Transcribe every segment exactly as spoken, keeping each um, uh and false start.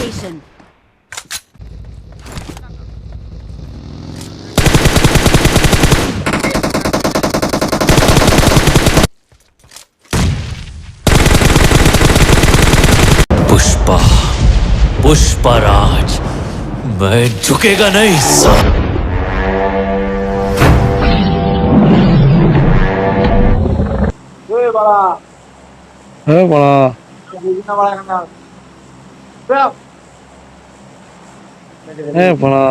location. पुष्पा, पुष्पराज, मैं झुकेगा नहीं साला। ए बड़ा। ए बड़ा। ए बड़ा। ए बड़ा।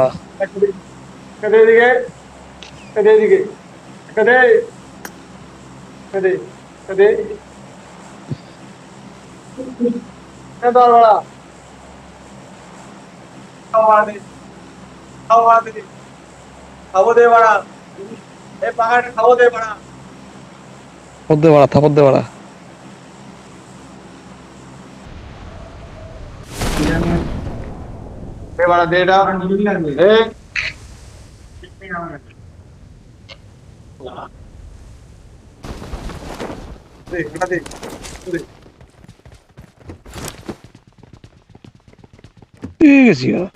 Thapot de bada, thapot de bada. De bada, de da. Eh. De, de, de. Easy.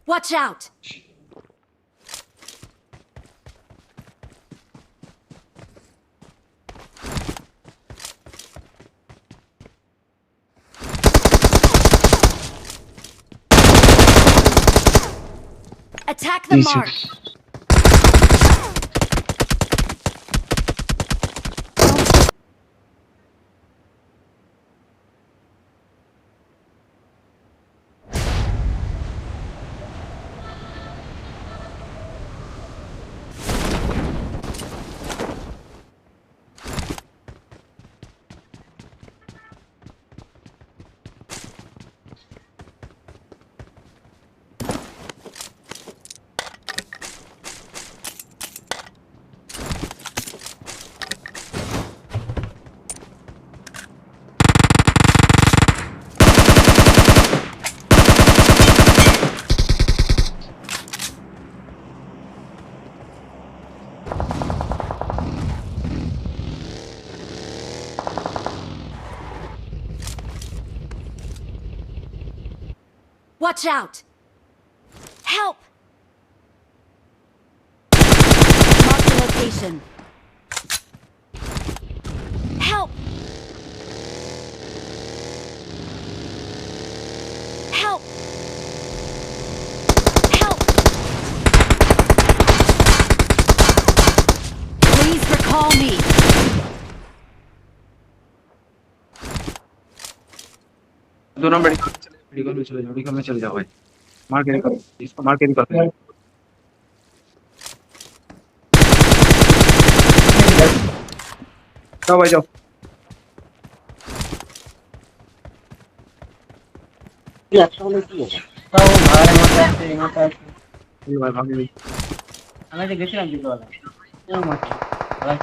Watch out! Attack the mark. Watch out! Help! Mark the location. Help! Help! Help! Please recall me. दोनों मेडिकल में चले, मेडिकल में चले जाओ, मेडिकल में चले जाओ भाई। मार के निकल, इसको मार के निकल। जाओ भाई, जाओ। ये भाई, भाग गई। हमें तो गच लग गई तो वाला। क्या मत। बंद,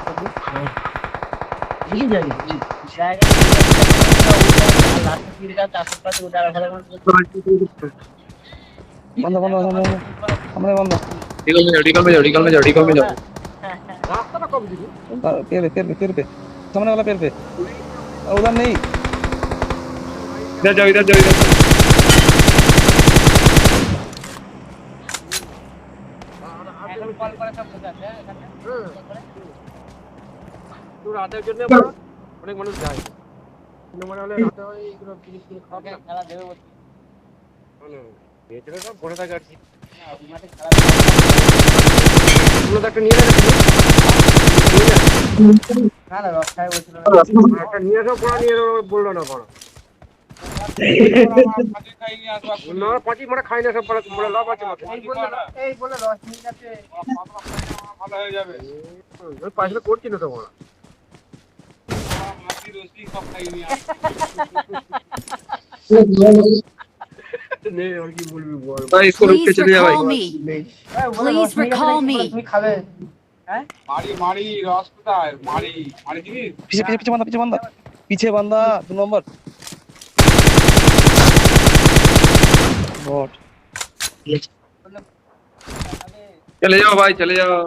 बंद, बंद, बंद। सामने बंद। डिकल में जाओ, डिकल में जाओ, डिकल में जाओ, डिकल में जाओ। रास्ता ना कम दीजिए। ऊपर, पेड़ पे, पेड़ पे, पेड़ पे। सामने वाला पेड़ पे। उधर नहीं। इधर जाओ, इधर जाओ, इधर जाओ। তো রাতের জন্য আমরা অনেক মানুষ যায়। কিন্তু মানে হলে রাতে হয় এইগুলো জিনিসগুলো খারাপ না। মানে ভেতরে সব ভরে থাকে আর কি। তোমরা তো একটা নিয়ে নেবে তুমি। নিয়ে নেবে। না, না, রস খাই বলছিল না। একটা নিয়ে এসো, পড়া নিয়ে এসো, বললো না পড়া। না, পাঁচই মানে খাই না, সব পড়া, পড়া লাভ আছে মাথায়। এই বললে, এই বললে রস নিয়ে গেছে। ভালো হয়ে যাবে। হুম, ওই পাঁচটা করছি না তো পড়া। নেই, আর কি বলবি বল। भाई, इसको रोक के Please चले जा भाई। Recall me। নেই। Please recall me। তুমি খাবে। হ্যাঁ? মারি, মারি, রস কোথায়? মারি, মারি দিবি? पीछे, पीछे, पीछे बंदा, पीछे बंदा। पीछे बंदा, दो नंबर। बॉट। चले जाओ भाई, चले जाओ।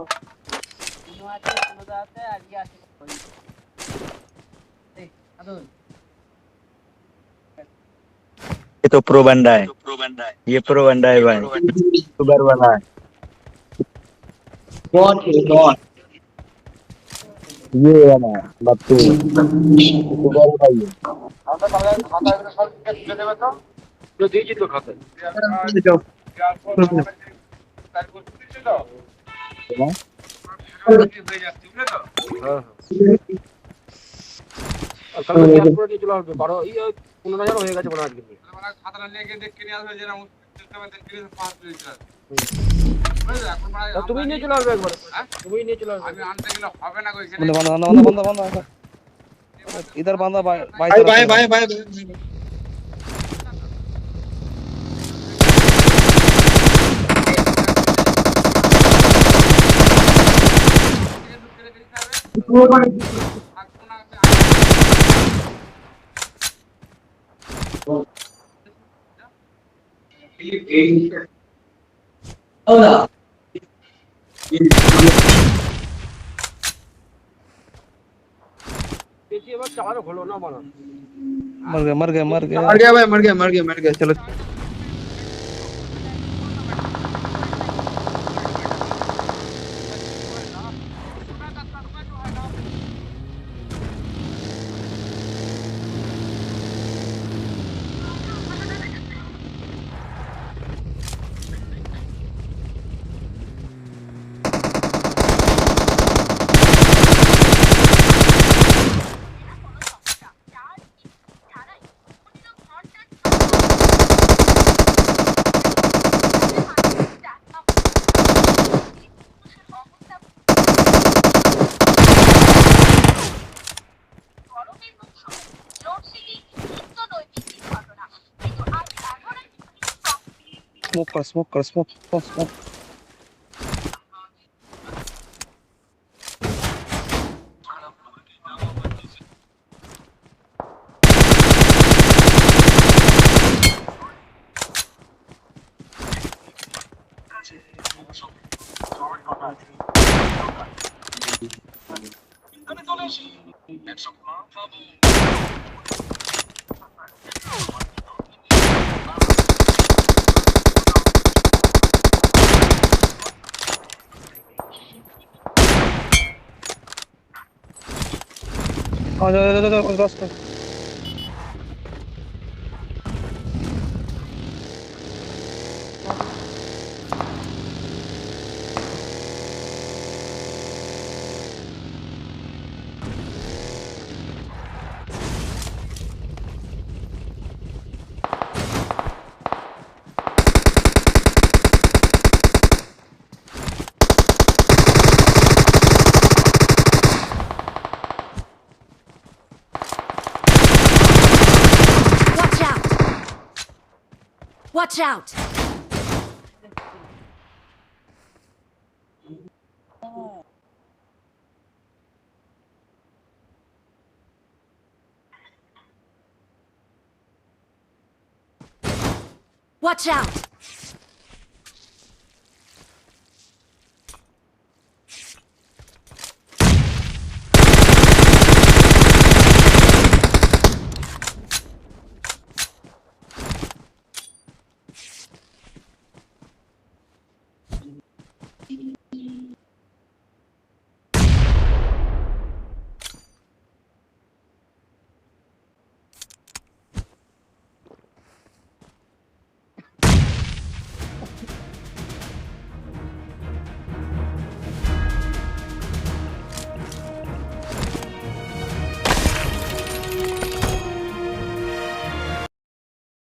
ये तो प्रो बंदा है, ये प्रो बंदा है भाई, यूट्यूबर वाला है। ये वाला बत्तू, यूट्यूबर वाला ये। হ্যাঁ, হ্যাঁ। আর কালকে গ্যাস পুরো নিয়ে চলে আসবে, বারো, এই, ওই পনেরো হাজার হয়ে গেছে মনে হয় আজকে। হুম। তা তুমি নিয়ে চলে আসবে একবার। হ্যাঁ? তুমি নিয়ে চলে আসবে। আমি আনতে গেলে হবে না গো, এখানে। বন্ধ, বন্ধ, বন্ধ, বন্ধ, বন্ধ। इधर बंदा बाएं, बाएं भाई, तरफ भाई, से। भाई, भाई, भाई, भाई। मर गया, मर गया, मर गया। मर गया भाई, मर गया, मर गया, मर गया। चलो। Smoke कर, smoke कर, smoke, smoke, smoke। हाँ, जा, जा, जा, जा, बस, बस, बस। Watch out! Watch out! Watch out!